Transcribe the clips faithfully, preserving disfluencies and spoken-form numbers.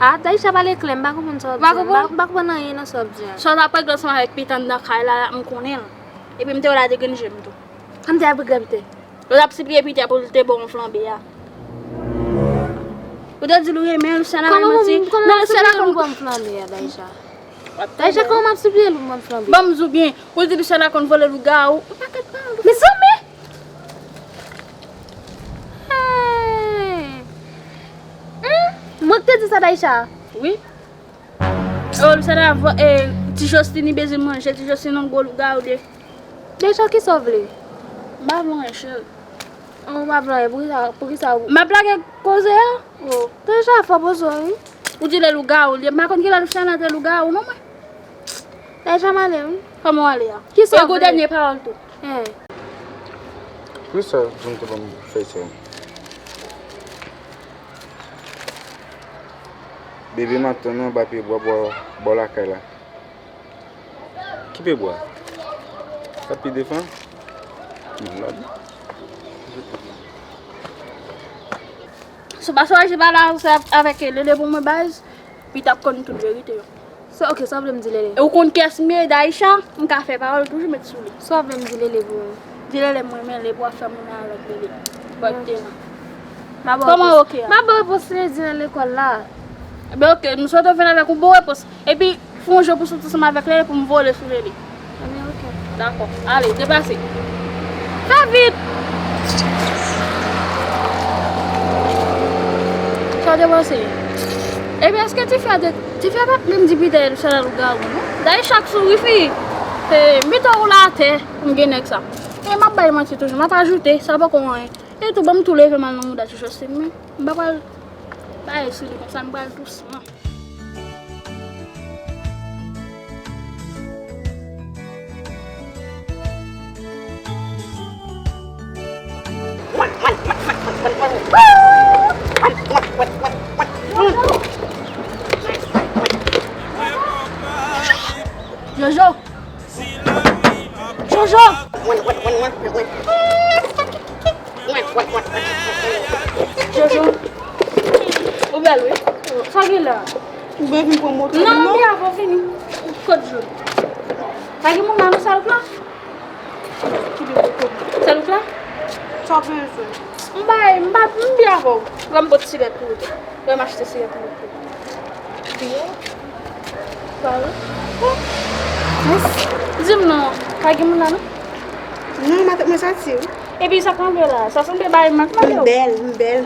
Ah, Daïcha, pale klè, m pa konprann sa w ap di. M pa konprann anyen nan sa w ap di a. Sa w t ap regle ansanm avèk Pita anndan kay la, m konnen l. Epi m te wè l a degrenn je m tou. Sa m te ap regle Pita? Yo t ap sipliye Pita pou l te ba w yon flanbe a. Ou te di l ou renmen l, Luciana bay manti. Kòman m ap sipliye l pou m ba m flanbe a, Daïcha? Daïcha, kòman m ap sipliye l pou m ba m flanbe? Ban m di w byen, ou di Luciana konn vole lougawou. Yon pakèt pawòl. Mezanmi! Hey! Hmm? Mwen ki te di sa, Daïcha? Wi. Oh, Luciana, vo- eh, ti Josline bezwen manje, ti Josline yon gwo lougawou de. Daïcha, kisa w vle? M pa vle anyen, cheri. Oh, m pa vle anyen, poukisa, poukisa w M ap lage koze a. Oh, Daïcha fò poze w, wi. Ou di l lougawou, li, m pa konn kilè Luciana te lougawou, non, mwen. Daïcha m ale, wi. Kòman w ale a? Kisa w vle? E gwo dènye pawòl tou. Hein. Poukisa John te ban m fèy sa? Bebe m ap tann ou anba pye bwa bò, bò lakay la. Ki pye bwa? Sa pi defan? Non, la. Si w pa soulaje pale avèk Lele pou mwen, baz, Pita ap konn tout verite yo. Sa, ok, sa w vle m di Lele? E ou konn kiyès m ye, Daïcha, m ka fè pawòl toujou met sou li. Sa w vle m di Lele pou ou? Di Lele m renmen l epi w ap fè moun avèk Lele. Bòt te nan. M ap ba w Kòman repons. Ok a? M ap ba w repons Lele di nan lekòl la. Ebyen, ok, m swete w vin avèk yon bon repons. Epi, fè yon jan pou soti ansanm avèk Lele pou m vole sou Lele. Ebyen, ok. Dakò. Ale, deplase. Fè vit! Sa w te panse? Ebyen, èske tifi a te, tifi a pa t menm di Pita e Luciana lougawou, non? Dayè chak sou wifi, e, m pito woule atè pou m gen nèg sa. E m ap bay manti toujou, m ap ajoute, sa poko anyen. E tou, ban m tou leve m al nan mouda ti Josline, men m pa pral bay sou li konsa, m pral dousman. Jojo! Jojo! Jojo, ou bèl wi. Sa gen la? Ou bezwen pran moto? Non, non, m byen avè w fini. Kot Jod? Pa gen moun la nan sal plan? Ki de kote? Sal plan? Sa w bezwen? M bay, m pa, m byen avè w. Ban m pot sirèt pou ou tou. Ban m achte sirèt pou ou tou. Byen. Pale. Yes. Di m non, pa gen moun la non? Non, matant mwen soti wi. Epi sa k mande la? Sa sanble bay m ak mande w. M bèl, m bèl.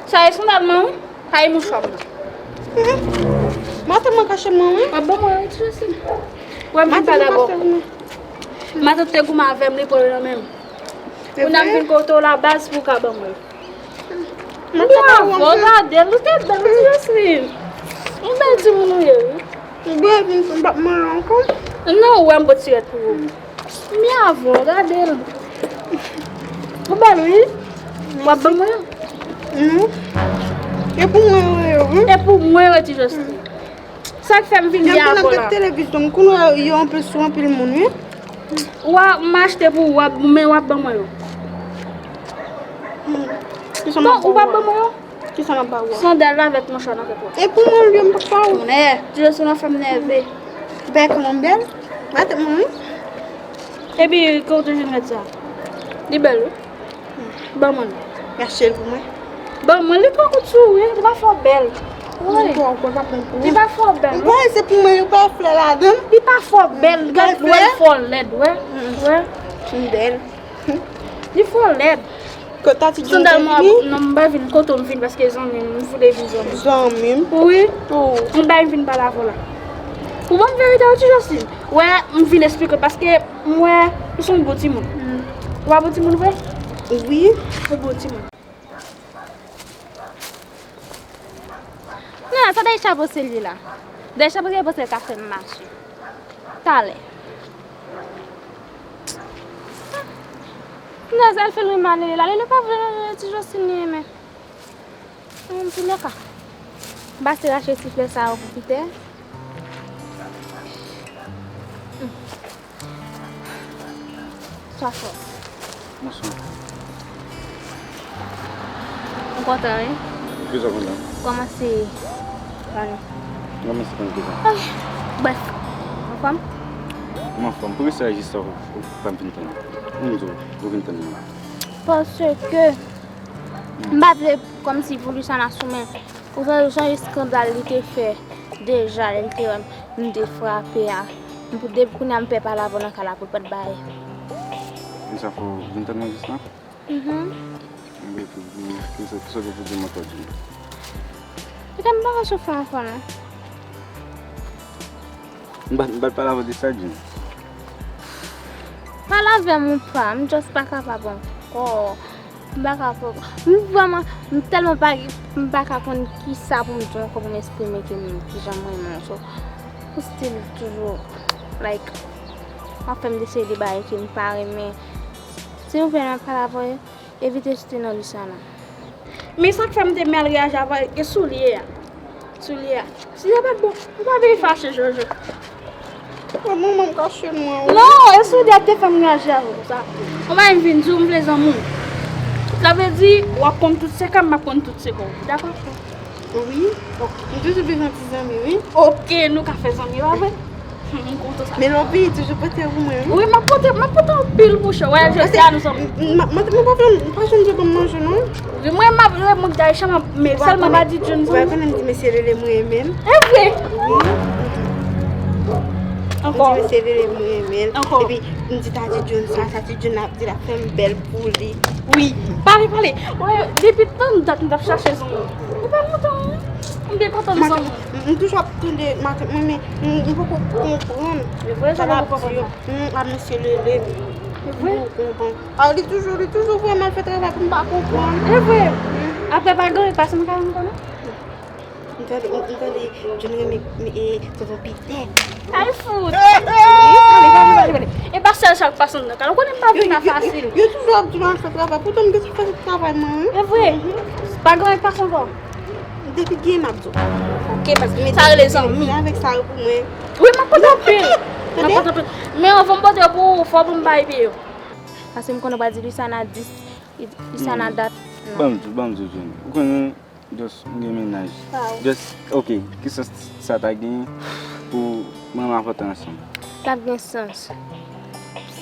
Sa e sandal mwen wi. Sa e mouchwa m nan. Mhm. Matant mwen kache mwen wi. W ap ban mwen wi, ti Josline. Wè m vin pa dabò. Matant te goumen avè m, li pran l nan men m. Kounye a m vin kote w la baz pou w ka ban mwen. M byen avè w, gade l, ou te bèl, ti Josline. Yon bèl timoun ou ye wi. Ou byen vin, m p ap manje ankò. Non, ou wè m pot sirèt pou ou. M byen avè w, gade l. Ou bèl wi. W ap ban mwen? Non. E pou mwen yo ye wi. E pou mwen yo, ti Josline. Sa k fè m vin byen avè w la. Televizyon, m konn wè yo anpil sou anpil moun wi. Ou a, m achte pou ou, w ap, men w ap ban mwen yo. Bon, ou p ap ban mwen yo? Kisa m ap ba ou a? Sandal la avèk mouchwa nan tèt ou a. E pou mwen l ye, m p ap ba ou. Tonnè, ti Josline fè m nève. Bèk mwen bèl. Gade mwen wi. Epi, kote w te jwenn rèd sa? Li bèl wi. Ban mwen l. M achte l pou mwen. Ban mwen l, li twò kout sou ou wi, li pa fò bèl. Wi. Li twò kout, pa pran pou ou. Li pa fò bèl. M panse se pou mwen, yo pa flè ladan l. Li pa fò bèl, gade wè l fò lèd, wè. Wè. Li bèl. Li fò lèd. Kot Tati di nou te vini? Non, m pa vin kote w m vin paske zanmi m, m vle vin zanmi m. Zanmi m? Wi. Oh. M bay m vin pale avè w la. Ou ban m verite w, ti Josline. Wè, m vin esplike w paske m wè ou se yon bon timoun. Mm. Ou pa bon timoun vre? Wi. Ou bon timoun. Nan, sa Daïcha panse l ye la? Daïcha panse l ka fè m mache. Talè. Nan, sa l fè l renmen ale la. Li pa vle non, ti Josline li renmen. Antouka, m pase rache ti flè sa yo pou Pitè. Bonswa, frè. Bonswa. Ou kontan, wi? Kisa w kontan? Kòmanse Mwen menm se konn kisa. Brèf, anfòm? M anfòm. Poukisa jis sa ou, ou pa vin tann mwen? Ou di w, ou vin tann mwen la. Paske m pa vle kòmsi pou Luciana sou men. Ou sonje eskandal li te fè deja lè li te wè m te frape a. M pou depi kounye a m pè pale avè w nan kay la pou l pa t bay. E sa fè w vin tann mwen jis la? Mhm. Enben, kisa, kisa w te pou di m ankò, Jim? Li ka m pa ka soufri ankò non. M pa, m pa t pale avè w de sa, Jim. Pale avè m ou pa, m just pa kapab ankò. M pa ka konprann. M vrèman, m tèlman pa, m pa ka konn kisa pou m di ankò pou m eksprime ke m, kijan m renmen w. So, ou still toujou, like, w ap fè m eseye de bagay ke m pa renmen. Silvouplè, m ap pale avè w, evite site non Luciana. Men sa k fè m te mal reyaji avè w, e soulye a. Soulye a. Soulye a pa t bon. Ou pa vin fache, Jojo. Mwen, mwen, mwen kache mwen, wi. Non, e soulye a te fè m reyaji avè w konsa. Ou pa vin di w m vle zanmi w. Sa vle di, w ap konn tout sekrè m, m ap konn tout sekrè w. Dakò? Wi. M toujou bezwen ti zanmi, wi. Oke, nou ka fè zanmi, pa vre? M kontan sa. Men lè w vini, toujou pote pou mwen, wi. Wi, m ap pote, m ap pote anpil pou chè. Wè, jodi a nou zanmi. M, m, m, m pa fè, m pa janm di w ban m manje, non. Wi, mwen, m ap, mwen, mwen, Daisha, m ap, men sèlman pa di Jun zanmi. Ou pa konnen m di mesye Lele m renmen l. E vre? Wi. Ankò. M di mesye Lele m renmen l. Ankò. Epi, m di ta di Jun sa, sa di Jun ap di l ap fè m bèl pou li. Wi. Pale, pale. Wè, depi tan dat m t ap chache zanmi. Ou pa kontan, wi. M te kontan zanmi. M, m toujou ap tande matant mwen, men m, m poko konprann. E vre, sa m poko konprann. Yo, m, a mesye Lele. E vre? M poko konprann. A, li toujou, li toujou voye m al fè travay pou m pa konprann. E vre? Apre pa gen, pa sanm ka ankò non. M tande, m, m tande Jun renmen, e, tonton Pitè. Ay fout! Pale, pale, pale, pale. E pa sèl sa k pase nan kay la. Ou konnen m pa vin la fasil. Yo, yo, yo toujou ap di m al fè travay. Poutan m bezwen fè travay mwen, wi. E vre? Pa gen anyen k pase ankò. Depi gen m ap di w. Oke, paske sa rele zanmi. Avèk sa yo pou mwen. Wi, m ap kontan anpil. M ap kontan anpil. Men anvan m pote yo pou ou, fò pou m bay pye yo. Paske m konnen w pral di Luciana dis, Luciana dat. Non. Ban m di w, ban m di w, Jun. Ou konnen Just, m gen mennaj. Just, oke, ki sans sa ta gen pou mwen m avè w ansanm? T ap gen sans.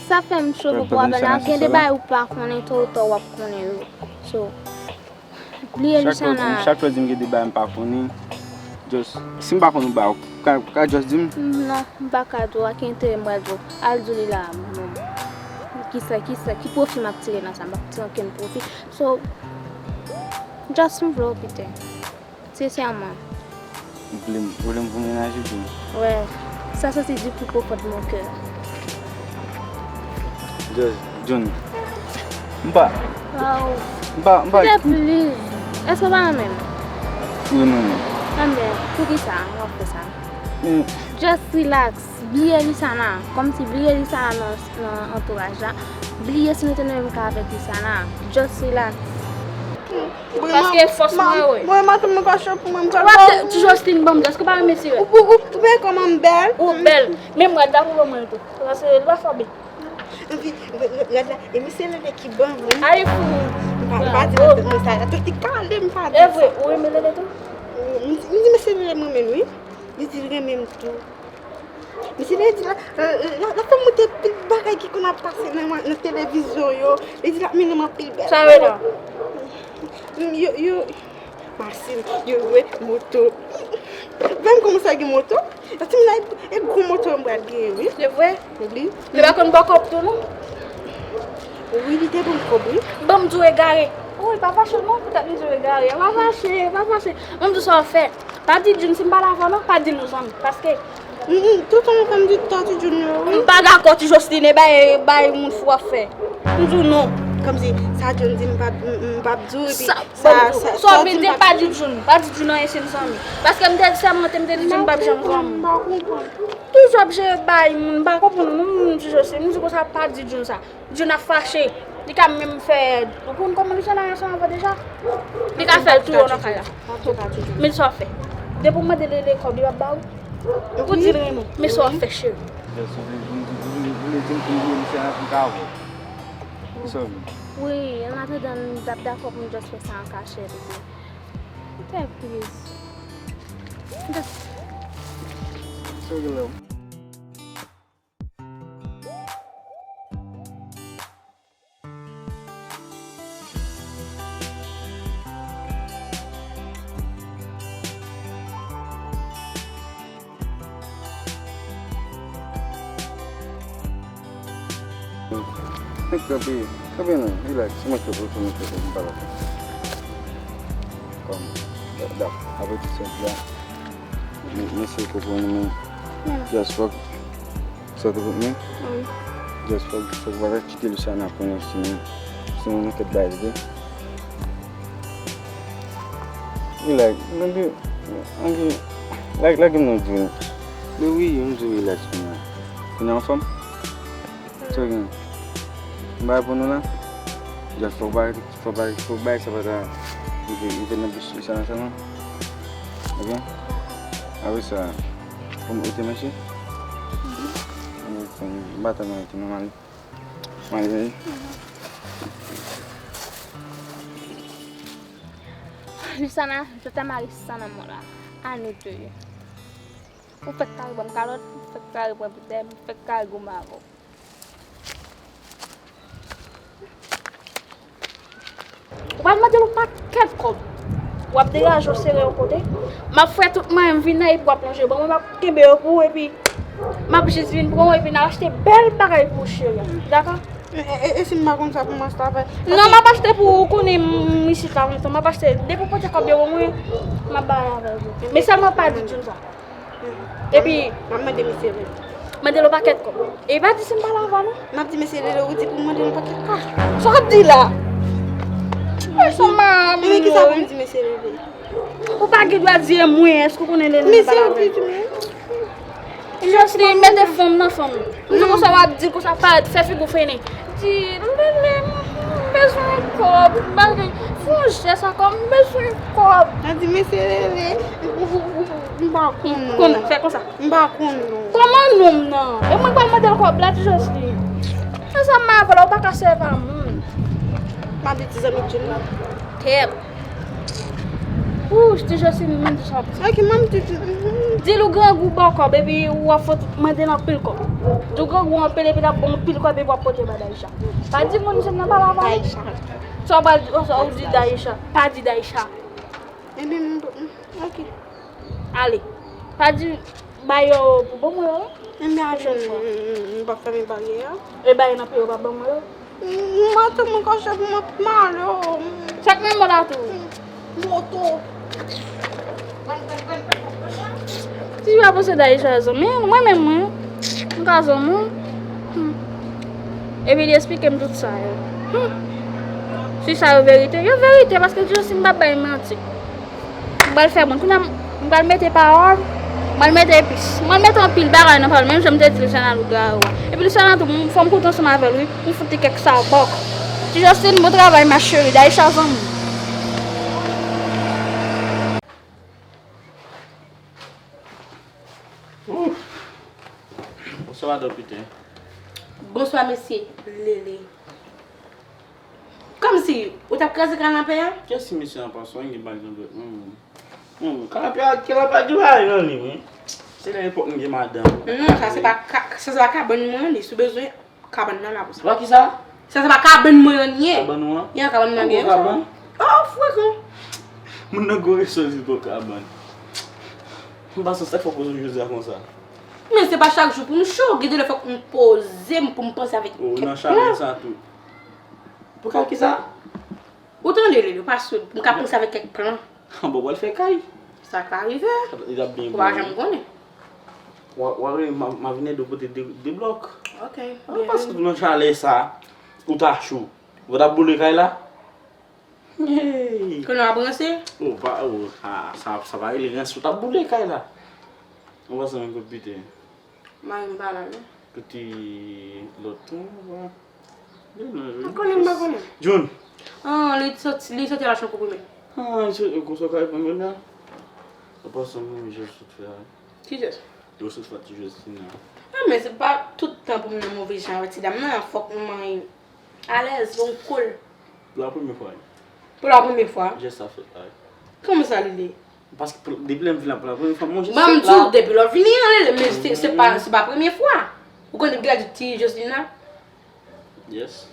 Sa fè m cho pou pwoblèm la. Gen de bagay ou pa konnen, to ou ta w ap konnen yo. So, bliye Luciana. Chak lè w di m gen de bagay m pa konnen, just, si m pa konn yon bagay, ou ka, ou ka just di m? Non, m pa ka di w, a ki enterè m pral di w? Al di li la, non. Kisa, kisa, ki pwofi m ap tire nan sa? M p ap tire okenn pwofi. So, just m vle w, Pitè. Sensèman. Ou vle m, ou vle m pou mennaj ou byen? Wè, sa soti du plus profond de mon cœur. Just, Jun. M pa. Waw. M pa, m pa. Pitè, please. Èske w pa renmen m? Wi, non, non. Enben, poukisa w ap fè sa? Just relax. Bliye Luciana. Kòmsi bliye Luciana nan, nan antouraj la. Bliye si nou te nan menm kay avèk Luciana. Just relax. Paske fòs mwen, wi. Mwen, matant mwen pa cho pou mwen, m pral ba ou. Ti Josline, ban m di, èske w pa renmen sirèt? Ou, ou, ou, ou wè kòman m bèl? Ou bèl. Men m rad la pou ban mwen tou. Paske l pa fò byen. Epi, gad la, e misye Lele ki ban mwen. Ay, fou. M pa, m pa di nan tèt mwen sa. Tout li kale, m pa di sa. E vre, ou renmen Lele tou? M di, m di, mesye Lele m renmen l, wi. Li di l renmen m tou. Misye Lele di la, la, la, l ap fè m montre pil bagay ki konn ap pase nan, nan televizyon yo. Li di l ap mennen m anpil bèl. Sa vle di? Yo, yo, masin, yo lwe moto. Menm kòmanse gen moto. Ti moun la, e gwo moto m pral genyen, wi. Se vre? Wi. Li pa konn ba w kòb tou, non? Wi, li te ban m kòb, wi. Ban m di w egare. Wi, pa fache non, poutèt li di w egare. Pa fache, pa fache. Ban m di w sa w fè. Pa di Jun si m pale avè w non, pa di nou zanmi. Paske, mm, mm, tout sa mwen fè m di tòti Jun yo, wi. M pa dakò, ti Josline, bay, bay moun fou ap fè. M di w non. Kòmsi, sa Jun di m p ap, m, m p ap di w, epi sa, sa, sa, sa w vin di pa di Jun, pa di Jun anyen si n zanmi. Paske m te di sa, mwen te, m te di Jun p ap janm zanmi. M pa konprann. Toujou ap jere bay moun, m pa konprann non, moun ti Josline, m di konsa pa di Jun sa. Jun ap fache. Li ka menm fè, ou konn kòman Luciana ansanm avè w deja? Li ka fè l tou yo nan kay la. Men sa w fè. Depi w mande Lele kòb, li p ap ba ou? Ou di l renmen w. Men sa w fè, cheri. Jess, ou vle, ou vle, ou vle, ou vle di m pou m bliye Luciana pou m ka avè w? Ki sa w vle? Wi, an atandan m t ap dakò pou m just fè sa an kachèt, epi. Tèt kriz. Sa w gen la? Kanpe, kanpe non, relax. Mwen kanpe, mwen kanpe, mwen pale. Kòm, da, da, apre ti sèt la. Mwen, mwen se konprann mwen. Just fòk. Sa te konprann? Wi. Just fòk, fòk pa ta kite Luciana pran yon sinon. Sinon, nou kèt bay, oke? Relax, mwen di, mwen di, lage, lage m nan di w. Men wi, m di w relax kounye a. Kounye a anfòm? Sa w gen? M bay pou nou la? Just fòk bay, fòk bay, fòk bay, sa pa ta rive, rive nan bouch Luciana sèlman. Oke? Apre sa, pou m rete mache? M pa tann rete, m ale. M ale. Luciana, je t'aime, Luciana, mon la. À nous deux. Ou fèk kare ban m kalòt, ou fèk kare pran pitèm, ou fèk kare goumen avè w. Ou pral mande l yon pakèt kòb. W ap degaje w sere yon kote. M ap fè tout mwayen m vin la epi w ap lonje ban mwen, m ap kenbe yo pou ou epi m ap jis vin pran w epi n ap achte bèl bagay pou ou cheri. Dakò? E, e, e si m pa konn sa pou m achte avè l? Non, m ap achte pou ou, ou konnen m isit la lontan. M ap achte, depi w pote kòb yo ban mwen, m ap bay avè w. Men sèlman pa di Jun sa. Epi, m ap mande misye vre. Mande l yon pakèt kòb. E pa di si m pale avè w non. M ap di mesye Lele ou di pou m mande l yon pakèt kòb. Sa w ap di la? Mwen se manman. Men kisa pou m di mesye Lele? Ou pa gen dwa di e mwen, èske w konnen Lele nan pale avè l? Mesye Lele. Josline, mete fanm nan fanm. M di konsa w ap di l konsa, pa fè figi w fennen. Di, Lele, m bezwen kòb, m pa gen, fè yon jès ankò, m bezwen kòb. Nan di mesye Lele, m pa konn non. Konnen, fè konsa. M pa konn non. Kòman non m nan? E mwen k pral mande l kòb la, ti Josline. Nan sa m avè l, ou pa ka sèvi a moun. M ap di ti zanmi Jun nan. Tèt. Wouch, ti Josline, m di sa. Ok, m ap di, di l ou grangou ba w kòb, epi w ap fout mande l anpil kòb. Di w grangou anpil, epi l ap ba w anpil kòb, epi w ap pote ba Daïcha. Pa di moun se nan pale avè l. Daïcha. Sa w pral di, sa w di Daïcha. Pa di Daïcha. Ebyen, m, m, ok. Ale. Pa di, ba yo pou ban mwen yo. Ebyen, ajan, m, m, m, m pa fèmen baryè a. E ba yo nan pye yo pa ban mwen yo. M, m pa tèlman kache pou m ap pale, o. Sa k nan men w la tou? Moto. Si w ap panse Daïcha zanmi, mwen menm, mwen, m ka zanmi w. Hmm. Epi li eksplike m tout sa yo. Hmm. Si sa yo verite, yo verite, paske Josline pa bay manti. M pral fè moun. Kounye a, m pral mete pawòl, m pral mete epis. M pral mete anpil bagay nan pawòl, menm jan m te di Luciana Lougarou a. Epi Luciana tou, m, fò m koute ansanm avè l, wi. M fout li kèk sabòk. Ti Josline, bon travay, ma chérie. Daïcha zanmi. Ouf. Bonswa, madan Piten. Bonswa, mesye Lele. Kòmsi ou t ap kraze kanape a? Kiyès ki mesye an pasan, gen bal nan dwèt mwen, mwen. Mwen, kanape a, kanape a gen bagay nan li, wi. Se nan epòk m gen madanm. Non, sa se pa ka-, sa se pa kabann mwen an li. Si w bezwen, kabann nan la pou sa. Wa kisa? Sa se pa kabann mwen an li ye. Kabann ou an? Ya, kabann mwen an li ye. Ou kabann? Oh, frekan. Moun nan gwo resòs li pou kabann. M pa sanse fòk ou jodi a konsa. Men se pa chak jou pou m cho, gen de lè fòk m poze m pou m panse avèk kèk plan. Ou nan chalè sa tou. Pou kal kisa? Ou tande, Lele, ou pa soud, pou m ka panse avèk kèk plan. Anben w pral fè kay. Sa ka rive. Li t ap byen bon. Ou pa janm konnen. W a, w a rele m, m a vin ede w pote de, de blòk. Ok. Ou pa soud nan chalè sa, ou ta cho. Ou t ap boule kay la? Hey! Konnen w ap ranse? Oh, pa, oh, sa, sa, sa pa rele ranse, ou t ap boule kay la. Ou pa sanble kot Piten. Mari m pa la, non. Kote lòt lan, ou pa. Ou konnen m pa konnen. Jun. Ah, li soti, li soti al achte yon konprime. Ah, li soti, konsa w ka reponn kounye a? Ou pa sanble menm jan w sot fè a. Ki jès? Ou sot fè ti jès fini a. Ah, men se pa tout tan pou m nan move jan avèk ti dam nan, fòk mwen alèz, fòk m cool. Pou la premye fwa. Pou la premye fwa? Jès sa fèt la. Kòman sa li ye? Paske pou- depi lè m vin la pou la premye fwa, mwen jis Ban m sot di w la. Depi lè w vini an, lè men se se pa se pa premye fwa. Ou konn depi gade ti Jocelyn la? Yes.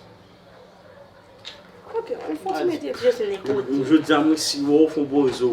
Ok, on fò ti mete ti Jocelyn kote. Jodi a mwen si wè w fon pozo.